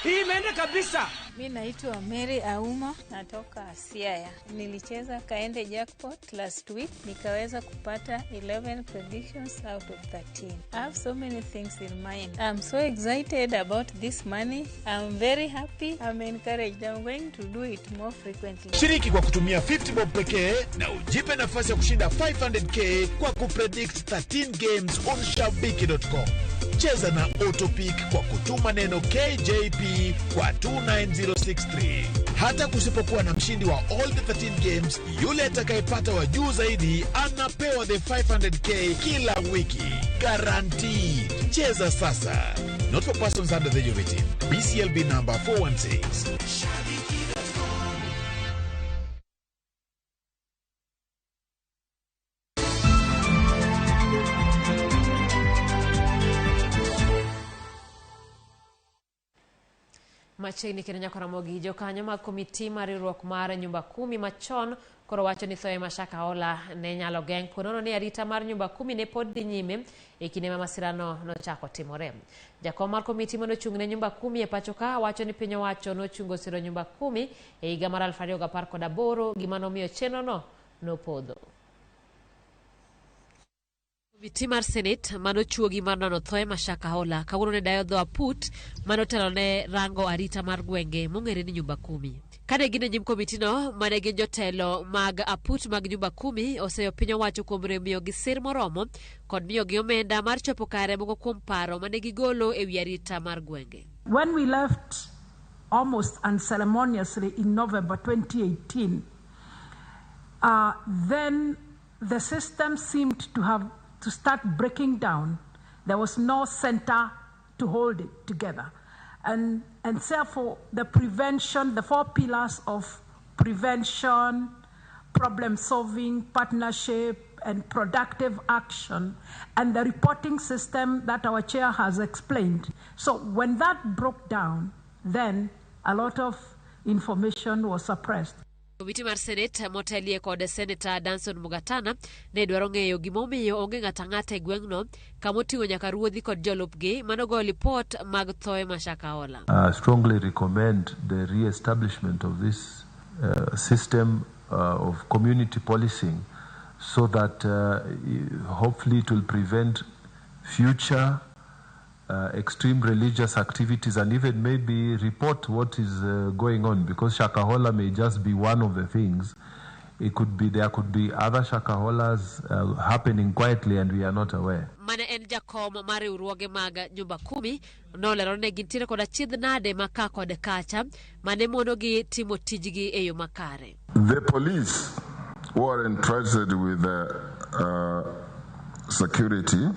Speaker 16: hii imeenda kabisa.
Speaker 17: Mi naitwa Mary Auma, natoka Siaya. Nilicheza Kaende Jackpot last week, nikaweza kupata 11 predictions out of 13. I have so many things in mind. I'm so excited about this money. I'm very happy. I'm encouraged. I'm going to do it more frequently.
Speaker 19: Shiriki kwa kutumia 50 bob pekee na ujipe nafasi ya kushinda 500K kwa kupredict 13 games on shabiki.com. Cheza na Autopick kwa kutuma neno KJP kwa 29063. Hata kusipokuwa na mshindi wa all the 13 games, yule atakayepata wa juu zaidi anapewa the 500K kila wiki. Guaranteed. Cheza sasa. Not for persons under the age of 18. BCLB number 416.
Speaker 1: Machiegni kendo nyaka Ramogi, jokanyo mag komiti mar riwruok mar nyumba kumi machon koro wacho ni thoye ma Shakahola ne nyalo geng' ponono ni arita mar nyumba kumi ne pod dhi nyime e kinde ma masirano nochako timore. Jakom mar komiti manochung' ne nyumba kumi e pacho ka wacho ni piny owacho nochungo siro nyumba kumi e higa mar 2018, gima nomiyo chenrono nopodho. Komiti mar Senate manochuogi mar nono thoye ma Shakahola kawuono ne dayo dho aput manotelo ne rango arita mar gwenge mong'ere ni nyumba kumi. Kane gin e nyim komitino mane gin jotelo mag aput mag nyumba kumi oseyo piny owacho kuom miyogi sir moromo kod miyogi omenda mar chopo kare moko kuom paro mane gigolo e wi arita mar gwenge.
Speaker 20: When we left almost unceremoniously in November 2018, then the system seemed to have to start breaking down. There was no center to hold it together. And therefore, the prevention, the four pillars of prevention, problem solving, partnership, and productive action, and the reporting system that our chair has explained. So when that broke down, then a lot of information was suppressed.
Speaker 1: Komiti mar Senate motelie kod Seneta Danson Mungatana ne dwaro ng'eyo gimomiyo onge ng'ato ang'ata e gweng'no kamoting'o nyaka ruodhi kod jolupgi manogoyo lipot mag thoe ma Shakahola.
Speaker 21: I strongly recommend the re-establishment of this system of community policing so that hopefully it will prevent future extreme religious activities and even maybe report what is going on, because Shakahola may just be one of the things. It could be there could be other Shakaholas happening quietly and we are not aware.
Speaker 1: Mane en jakom mar riwruoge mag nyumba kumi nolero ne gintiere kod achiedh nade ma ka kod kacha mane monogi timo tijgi e yo makare.
Speaker 22: The police
Speaker 2: who are entrusted with security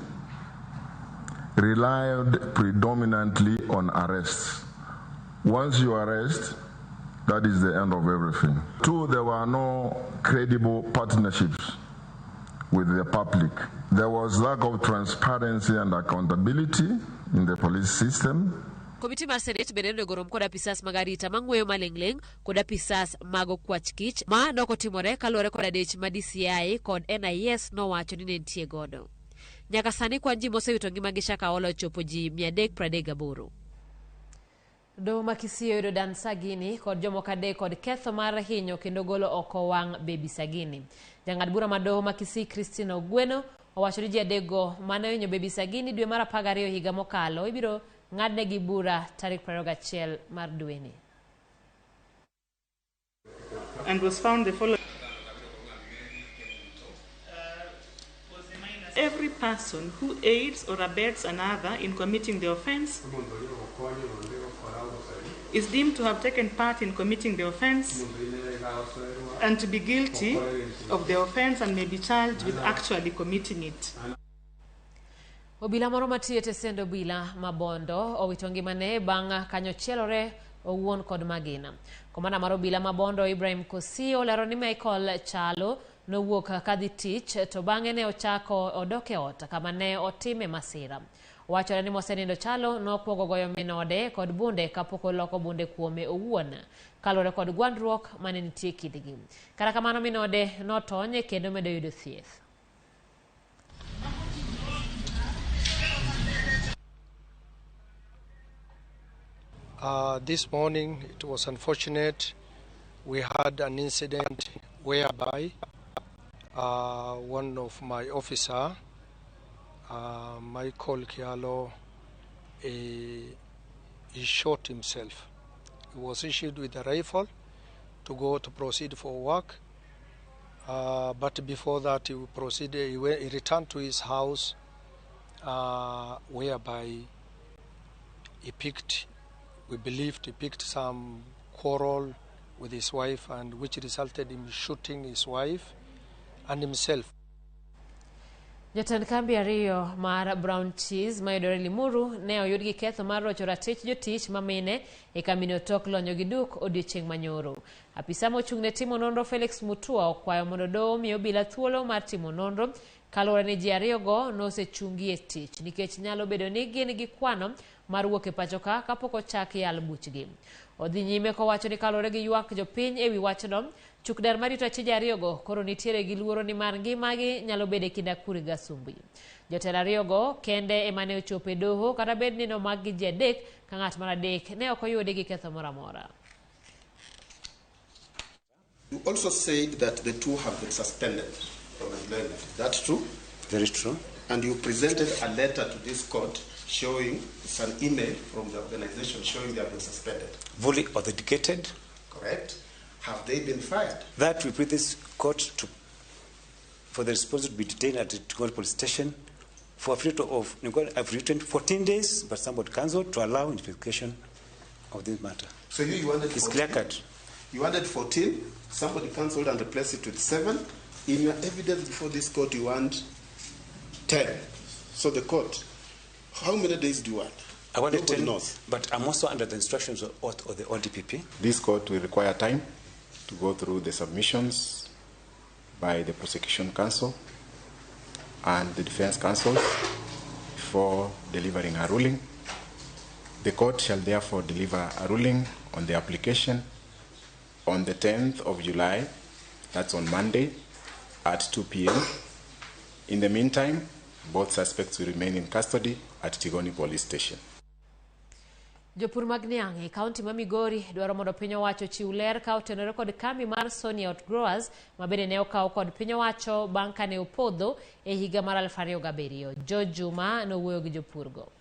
Speaker 2: relied predominantly on arrests. Once you arrest, that is the end of everything. 2, there were no credible partnerships with the public. There was lack of transparency and accountability in the police system.
Speaker 1: Komiti mar Senate bende nonego rom kod apisas mag arita mang'weyo maling'ling' kod apisas mag okwach kich ma nokotimore kaluwore kod adech ma DCI kod NIS nowacho ni ne nitie godo. Nyaka sani kwan ji mosewito ngimagi Shakahola ochopo ji 338. Doho ma Kisii oyudo Dan Sagini kod jomoko 3 kod ketho mar hinyo kendo golo oko wang' Baby Sagini. Jang'ad bura ma doho ma Kisii Christine Ogweno owacho ni ji 3 go mane ohinyo Baby Sagini dwe mar 12 higa mokalo ibiro ng'adnegi bura tarik 21 mar dweni.
Speaker 4: And was found the following. Every person who aids or abets another in committing the offense is deemed to have taken part in committing the offense and to be guilty of the offense and may be charged with actually committing it.
Speaker 1: Obila moro matiyo e tesend obila ma Bondo owito ngimane bang' kanyo chielore owuon kod magina. Komanda mar obila ma Bondo Ibrahim Kosi olero ni Michael Chalo nowuok kadhi tich to bang'e ne ochako odok e ot kama ne otime masira. Wachore ni mosenindo Chalo nokwongo goyo min ode kod bunde kapok oloko bunde kuome owuon kaluwore kod gwandruok mane nitie kindgi. Kata kamano min ode notony kendo medo yudo thieth.
Speaker 5: This morning it was unfortunate. We had an incident whereby one of my officer, Michael Kialo, he shot himself. He was issued with a rifle to go to proceed for work, but before that he proceeded. He returned to his house, whereby he picked. We believed he picked some quarrel with his wife, and which resulted in shooting his wife and himself.
Speaker 1: Jatend kambi 2 mar Brown Cheese mayudore Limuru ne oyud gi ketho mar rocho ratich jotich mamine e kambino tok lonyo gi duk odiochieng' manyoro. Apisa mochung' ne timo nonro Felix Mutua okwayo mondo doho omi obila thuolo mar timo nonro kaluwore ni ji 2 go nosechungi e tich nikech nyalo bedo ni gin gi kwano mar wuok e pacho ka kapok ochak yal buchgi. Odhi nyime kowacho ni kaluwore gi ywak jopiny ewi wachno, chukdar marito achije 2 go koro nitiere gi luoro ni mar ngimagi nyalo bedo e kind akuri gi asumbi. Jotelo 2 go kende ema ne ochopo e doho kata bed ni nomakgi ji 3 ka ng'at mar 3 ne ok oyudi gi ketho moro amora.
Speaker 14: You also said that the 2 have been suspended from employment. Is that true?
Speaker 22: Very true.
Speaker 14: And you presented a letter to this court showing, it's an email from the organization showing they have been suspended.
Speaker 22: Fully authenticated.
Speaker 14: Correct. Have they been fired?
Speaker 22: That we put this court to, for the respondent to be detained at the Tigoni police station for a period of, I've written 14 days, but somebody cancelled to allow investigation of this matter.
Speaker 14: So you wanted
Speaker 22: it's
Speaker 14: 14.
Speaker 22: Clear cut.
Speaker 14: You wanted 14, somebody cancelled and replaced it with 7. In your evidence before this court, you want 10. So the court, how many days do you want?
Speaker 22: I wanted
Speaker 14: Nobody
Speaker 22: 10,
Speaker 14: knows.
Speaker 22: But I'm also under the instructions of the ODPP.
Speaker 23: This court will require time to go through the submissions by the prosecution counsel and the defense counsels before delivering a ruling. The court shall therefore deliver a ruling on the application on the 10th of July, that's on Monday, at 2 p.m. In the meantime, both suspects will remain in custody at Tigoni Police Station.
Speaker 1: Jopur mag niang' e kaunti ma Migori dwaro mondo piny owacho ochiw ler ka otenore kod kambi mar Sony Outgrowers ma bende ne okaw kod piny owacho bang' kane opodho e higa mar 2007. George Juma nowuoyo gi jopurgo.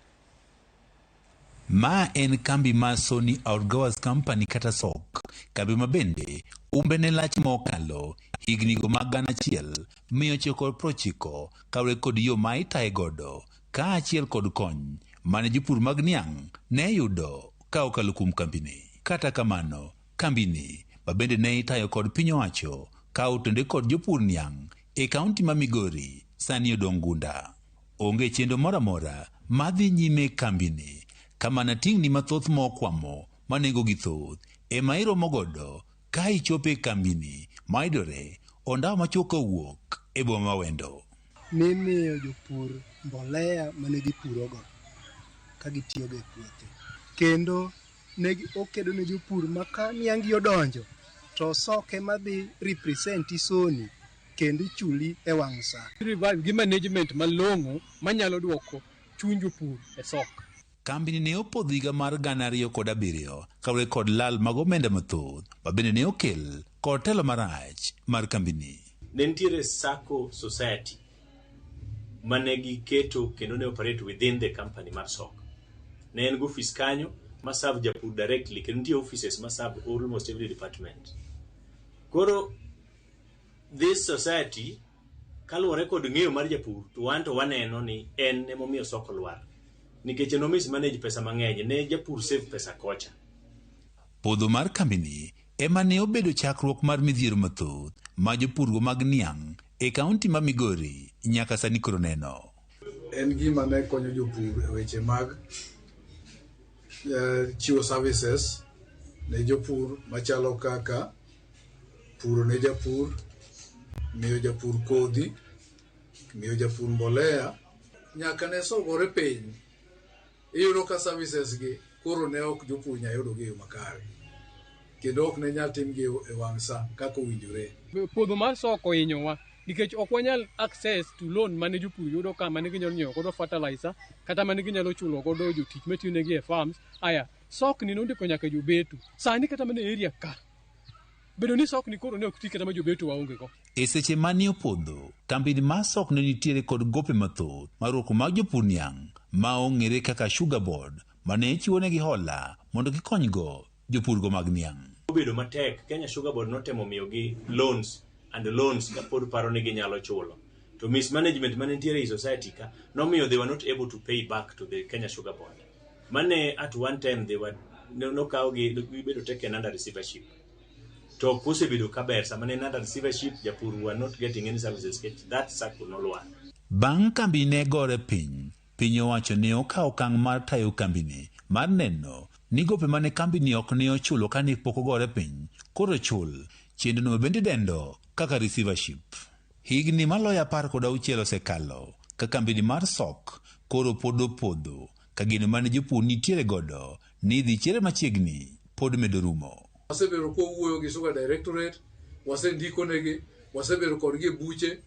Speaker 24: Ma en kambi mar Sony Outgrowers Company kata SOC, kambi ma bende umbe ne lach mokalo higni go mag 1990 kaluwore kod yo ma itaye godo kaachiel kod kony mane jopur mag niang' ne yudo ka okalo kuom kambini. Kata kamano, kambini ma bende ne itayo kod piny owacho Ka otende kod jopur niang' e kaunti ma Migori sani odong' gunda. Onge chenro moro amora madhi nyime e kambini, kamana tingni mathoth mokwamo ma nengogi thoth ema iromo godo ka ichopo e kambini mayudore ondawa machuok kowuok e boma ma Wendo.
Speaker 3: Nimiyo jopur mbolea mane gipurogo ka gitiyogo e puothe. Kendo ne okedo ne jopur ma ka niang' odonjo to soke madhi represent Soni kendo ichuli e wang' sa.
Speaker 6: Revive gi management malong'o manyalo duoko chuny jopur e sok.
Speaker 24: Kambini ne opodho higa mar 2007 kaluwore kod lal mag omenda mathoth ma bende ne okel kod telo marach mar kambini.
Speaker 7: Ne nitiere Sacco Society mane giketo kendo ne operate within the company mar SOC. Ne en gi office kanyo ma serve japur directly kendo nitie offices ma serve almost every department. Koro this society kaluwore kod ng'eyo mar japur to wan to waneno ni en emomiyo SOC olwar. Nikech en omismanage pesa mang'eny, ne japur save pesa kocha.
Speaker 24: Podho mar kambini ema ne obedo chakruok mar midhiero mathoth ma jopurgo mag niang' e kaunti ma Migori nyaka sani koro neno.
Speaker 8: En gima ne konyo jopur e weche mag chiwo services ne jopur machalo kaka puro ne japur, miyo japur kodhi, miyo japur mbolea. Nyaka ne sogore piny, iyudo ka services gi koro ne ok jopur nyal yudo gi e yo makare, kendo ok ne nyal timgi e wang' sa kaka owinjore.
Speaker 6: Podho mar SOC ohinyowa nikech ok wanyal access to loan mane jopur yudo ka mane ginyalo nyiewo godo fertilizer kata mane ginyalo chulo godo jotich matiyo negi e farms. Aya, SOC ni nondiko nyaka jobeto. Sani kata mana e area ka bedo ni SOC ni koro ne ok ti kata ma jobeto waonge go.
Speaker 24: E seche mane opodho, kambini mar SOC ne nitiere kod gope mathoth mar riwruok mag jopur niang' ma ong'ere kaka Sugar Board mane chiwonegi hola mondo gikonygo jopurgo mag niang'.
Speaker 7: Obedo matek, Kenya Sugar Board notemo miyogi loans and loans kapod paro ni ginyalo chulo. To mismanagement mane nitiere e society ka nomiyo they were not able to pay back to the Kenya Sugar Board. Mane at one time they were nokawgi gibedo taken under receivership. To kosebedo kaber sama ne en under receivership japur were not getting any services nikech that circle nolwar.
Speaker 24: Bang' kambi ne gore piny, piny owacho ne okawo okang' mar tayo kambini mar neno ni gope mane kambini ok ne ochulo kane pok ogore piny koro chul. Chenrono bende idendo kaka receivership. Higni maloyo 16 osekalo ka kambini mar SOC koro pod opodho ka geno mane jopur nitiere godo ni idhi chiere machiegni pod medo rumo.
Speaker 8: Wasebedo kwawuoyo gi Sugar Directorate, wasendiko negi, wasebedo kodgi e buche,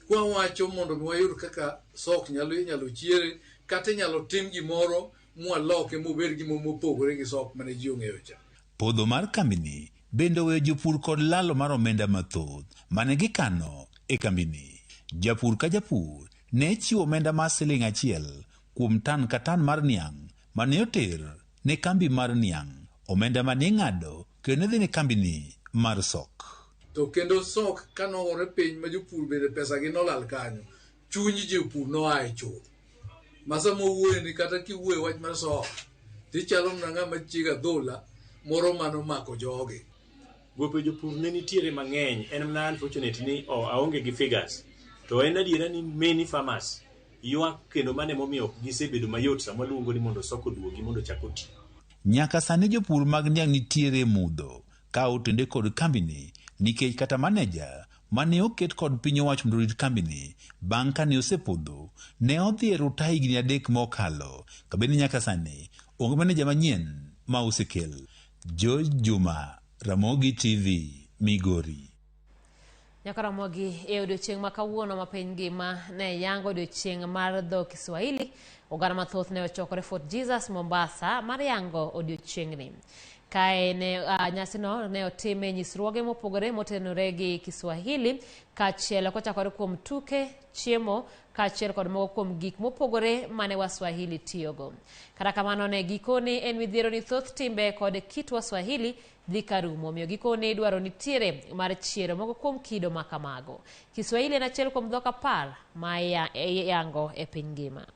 Speaker 8: kwawacho mondo mi wayud kaka SOC inyalo chiere kata inyalo tim gimoro mwaloke mobed gima mopogore gi SOC mane ji ong'eyo cha.
Speaker 24: Podho mar kambini bende oweyo jopur kod lalo mar omenda mathoth mane gikano e kambini. Japur ka japur ne chiwo omenda mar siling 1 kuom tan ka tan mar niang' mane oter ne kambi mar niang'. Omenda mane ing'ado kendo ne dhi ne kambini mar SOC.
Speaker 8: To kendo SOC kanogore piny ma jopur bende pesa gi nolal kanyo, chuny jopur noa e chuth. Ma sama owuoyo ni kata kiwuoyo wach mar SOC, tichalo mana ng'ama chiego adhola moro manomako jogi.
Speaker 7: Gope jopur ne nitiere mang'eny, en mana unfortunate ni aonge gi figures. To en adiera ni many farmers ywak kendo mano emomiyo ok gisebedo mayot sama waluongo ni mondo SOC oduogi mondo ochak oti.
Speaker 24: Nyaka sani jopur mag niang' nitiere e mudho ka otende kod kambini nikech kata maneja mane oket kod piny owacho mondo orit kambini bang' kane osepodho ne odhi e ruta higni 3 mokalo kabende nyaka sani onge maneja manyien ma osekel. George Juma, Ramogi TV, Migori.
Speaker 1: Nyaka Ramogi e odiochieng' ma kawuono ma piny ngima ne yango odiochieng' mar dho Kiswahili, oganda mathoth ne ochokore Fort Jesus Mombasa mar yango odiochieng'ni. Kae ne nyasino ne otime nyisruoge mopogore motenore gi Kiswahili kaachiel kochakore kuom tuke, chiemo kaachiel kod moko kuom gik mopogore mane Waswahili tiyogo. Kata kamano ne gikone en midhiero ni thoth timbe kod kit Waswahili dhi karumo, omiyo gikone dwaro nitiere mar chiero moko kuom kido makamago. Kiswahili en achiel kuom dhok 10 ma iyango e piny ngima.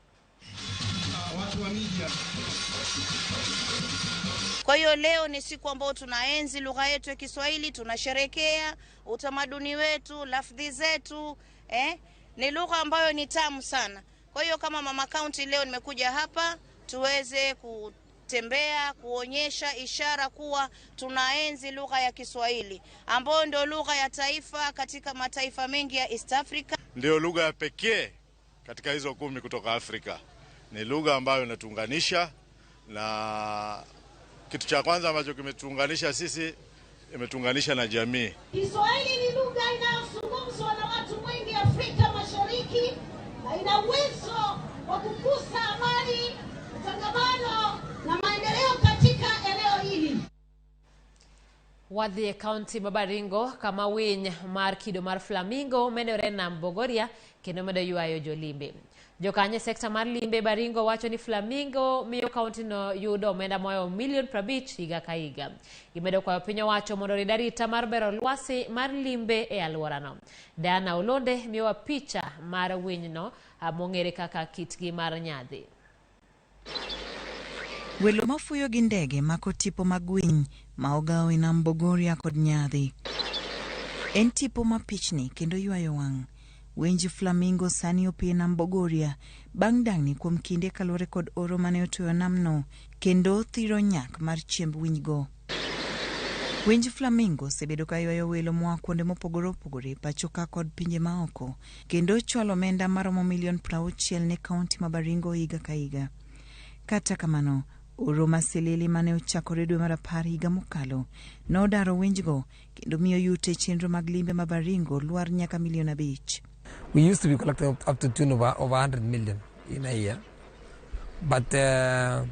Speaker 9: Kwa hiyo leo ni siku ambayo tunaenzi lugha yetu ya Kiswahili, tunasherekea utamaduni wetu, lafdhi zetu, Ni lugha ambayo ni tamu sana. Kwa hiyo kama Mama County leo nimekuja hapa tuweze kutembea kuonyesha ishara kuwa tunaenzi lugha ya Kiswahili ambayo ndio lugha ya taifa katika mataifa mengi ya East Africa.
Speaker 10: Ndio lugha ya pekee katika hizo 10 kutoka Afrika. Ni lugha ambayo inatuunganisha, na kitu cha kwanza ambacho kimetuunganisha sisi, imetuunganisha na jamii.
Speaker 11: Kiswahili ni lugha inayozungumzwa na watu wengi Afrika Mashariki na ina uwezo wa kukuza amani, utangamano na maendeleo katika eneo hili.
Speaker 1: Wadhi e kaunti ma Baringo kama winy mar kido mar flamingo medore nam Bogoria kendo medo ywayo jolimbe. Jokanyo e sekta mar limbe Baringo wacho ni flamingo miyo kaunti no yudo omenda moyo milion 50 higa ka higa. Gimedo kwayo piny owacho mondo orid arita mar bero lwasi mar limbe e alworano. Diana Olonde miyowa picha mar winyno mong'ere kaka kitgi mar nyadhi.
Speaker 12: Welo mafuyo gi ndege mako tipo mag winy ma ogaw e nam Bogoria kod nyadhi. En tipo ma pichni kendo ywayo wang'. Winj flamingo sani opie e nam Bogoria bang' dang'ni kuom kinde kaluwore kod oro mane otweyo namno kendo thiro nyak mar chiemb winygo. Winj flamingo osebedo ka ywayo welo moa kuonde mopogore opogore pacho ka kod pinje maoko kendo chwalo omenda maromo milion 60 ne kaunti ma Baringo higa ka higa. Kata kamano, oro masilili mane ochakore dwe mar 10 higa mokalo nodaro winjgo kendo miyo yute chenro mag limbe ma Baringo lwar nyaka milion 5.
Speaker 18: We used to be collecting up to tune over 100 million in a year, but the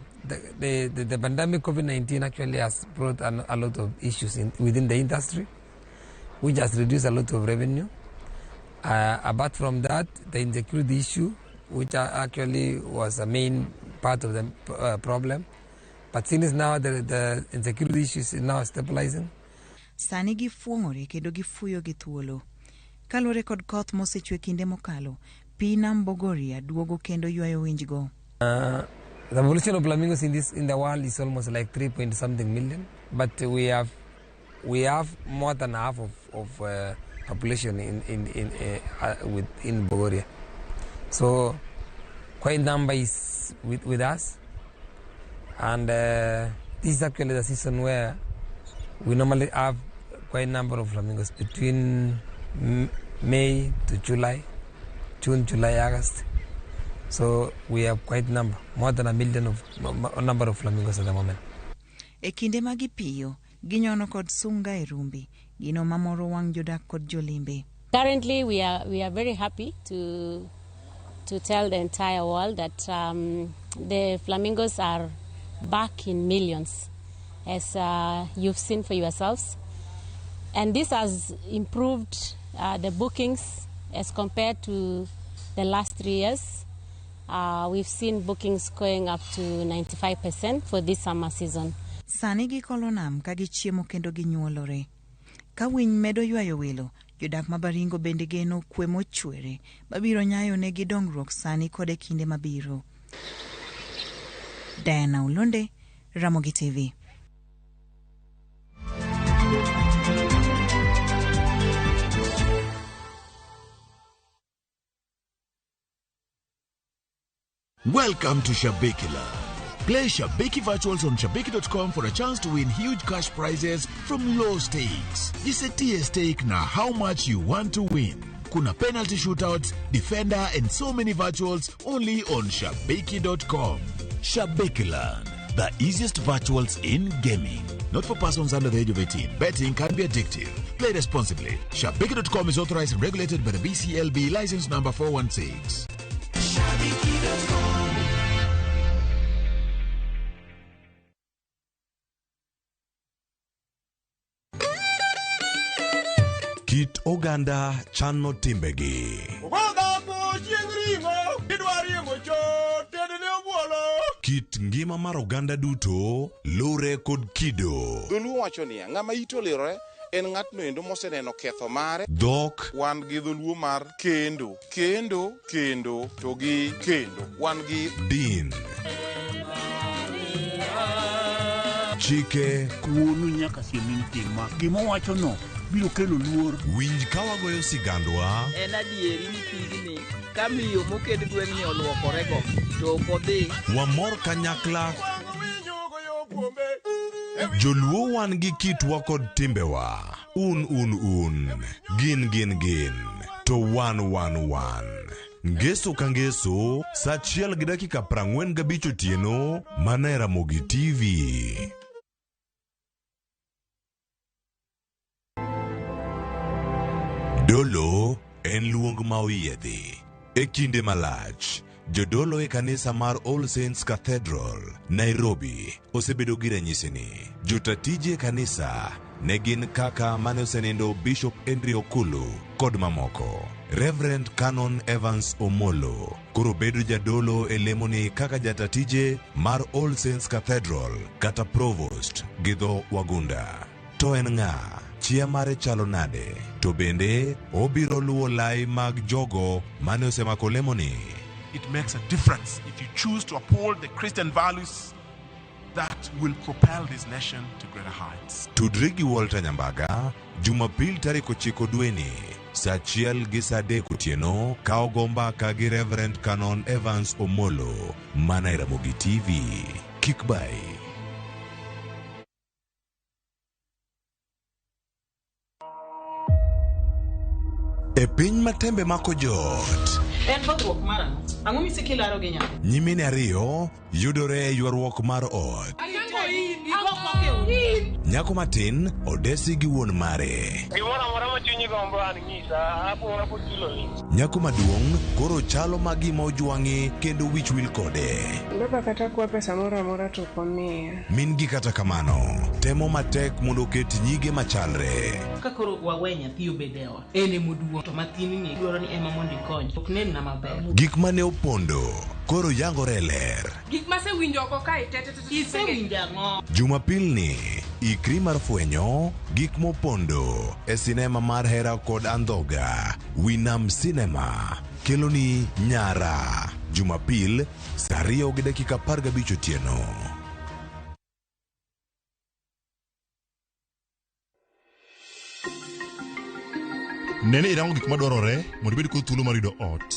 Speaker 18: pandemic COVID-19 actually has brought a lot of issues within the industry, which has reduced a lot of revenue. Apart from that, the insecurity issue, which actually was a main part of the problem, but since now the insecurity issue is now stabilizing.
Speaker 12: Sani gifuong'ore kendo gifuyo gi thuolo. Kaluwore kod koth mosechwe kinde mokalo, pi nam Bogoria duogo kendo ywayo winjgo.
Speaker 18: The population of flamingos in the world is almost like 3 point something million, but we have more than half of population in Bogoria. So quite number is with us, and this is actually the season where we normally have quite number of flamingos between May to July, June, July, August. So we have quite number, more than a million of number of flamingos at the moment.
Speaker 12: E kinde ma gipiyo, ginyono kod sunga e rumbi, gino mamoro wang' jodak kod jolimbe.
Speaker 25: Currently we are very happy to tell the entire world that the flamingos are back in millions, as you've seen for yourselves. And this has improved the bookings as compared to the last 3 years. We've seen bookings going up to 95% for this summer season.
Speaker 12: Sani gikolo nam ka gichiemo kendo ginyuolore. Ka winy medo ywayo welo, jodak ma Baringo bende geno kwe mochwere mabiro nyayo negi dongruok sani kod e kinde mabiro. Diana Olonde, Ramogi TV.
Speaker 19: Welcome to Shabiki Land. Play Shabiki Virtuals on Shabiki.com for a chance to win huge cash prizes from low stakes. Jisetie stake na how much you want to win. Kuna penalty shootouts, defender, and so many virtuals only on Shabiki.com. Shabiki Land, the easiest virtuals in gaming. Not for persons under the age of 18. Betting can be addictive. Play responsibly. Shabiki.com is authorized and regulated by the BCLB, license number 416.
Speaker 30: Shabiki.com.
Speaker 13: Kit oganda chano timbegi. Kit ngima mar oganda duto lure kod kido.
Speaker 26: Dholuo wacho niya, ng'ama ite olirore en ng'atno endo moseneno ketho mare.
Speaker 13: Dhok.
Speaker 26: Wan gi dholuo mar kendo, kendo, kendo, to gi kendo. Wan gi
Speaker 13: din. Chike
Speaker 2: Wuonu nyaka siem ni tim ma. Gima owachono biro kelo luor.
Speaker 13: Winj ka wagoyo sigandwa
Speaker 4: En adieri ni pigni ka miyo moked gweng'ni oluokorego to ok odhi
Speaker 13: Wamor kanyakla. Joluo wan gi kitwa kod timbewa. Un un un. Gin gin gin. To wan wan wan. Ngeso ka ngeso, sa achiel gi dakika 45 otieno, mana e Ramogi TV. Dolo en luong ma oyiedhi. E kinde malach, jodolo e kanisa mar All Saints Cathedral, Nairobi, osebedo gi ranyisini. Jotatije e kanisa ne gin kaka mane osenindo Bishop Henry Okulu kod mamoko. Reverend Canon Evans Omolo koro bedo jadolo e lemoni kaka jatatije mar All Saints Cathedral kata Provost gi dho Wagunda. To en ng'a? Chia mare chalo nade? To bende obiro luwo lai mag jogo mane osemako lemoni?
Speaker 26: It makes a difference if you choose to uphold the Christian values that will propel this nation to greater heights.
Speaker 13: Tudri gi Walter Nyambaga Jumapil tarik 9 dweni sa 1 gi sa 3 otieno ka ogo mbaka gi Reverend Canon Evans Omolo mana e Ramogi TV. Kik bai. E piny ma tembe mako joot,
Speaker 4: En bothruok mar ang'o? Ang'o misiko ilaro gi nyathi?
Speaker 13: nyimine ariyo yudore e ywaruok mar ot. Nyako matin odesi gi wuon mare.
Speaker 15: Gimoro amora ma chunyi gombo an nyisa, apo chuloni.
Speaker 13: Nyako maduong' koro chalo ma gima ojwang'i kendo wich wil kode.
Speaker 16: Baba kata kwa pesa moro amora to ok omiya.
Speaker 13: Min gi kata kamano temo matek mondo oket nyige machalre.
Speaker 4: Ka koro wawe nyathi obed e ot, en emoduong' to mathinni dwaro ni ema mondo ikony. Ok nenna maber.
Speaker 13: Gik mane opondo koro yangore e ler.
Speaker 16: Gik masewinjo oko kae te te te te.
Speaker 4: Isewinjo ang'o?
Speaker 13: Jumapil ni ikri mar fwenyo gik mopondo e sinema mar hera kod andhoga. Winam Cinema keloni Nyara. Jumapil sa 2 gi dakika 15 otieno.
Speaker 10: Nene irango gik madwarore mondo ibed kod thuolo mar yudo ot.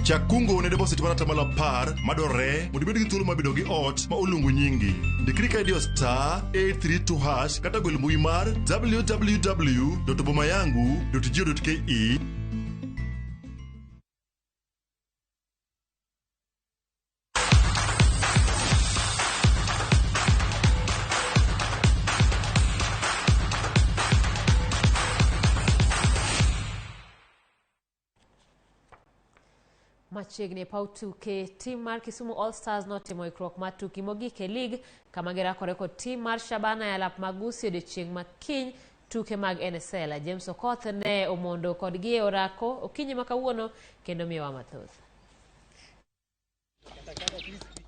Speaker 10: Chak kungo ne deposit mar 10% madwarore mondo ibed gi thuolo mar bedo gi ot ma oluongo nyingi. Ndikri ka idiyo star 832# kata gwel mbui mar www.bomayangu.go.ke.
Speaker 1: Machiegni e paw tuke, tim mar Kisumu All Stars notimo ikruok mar tuki mogik e lig kama girakore kod tim mar Shabana e alap mag Gusii odiochieng' ma kiny tuke mag NSL. James Okoth ne omondo kodgi e orako okinyi ma kawuono kendo miyowa mathoth.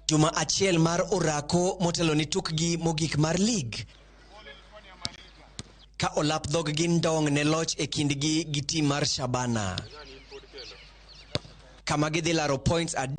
Speaker 17: Juma achiel mar orako motelo ni tukgi mogik mar lig ka olap dhoggi ndong' ne loch e kindgi gi tim mar Shabana kama gidhi laro points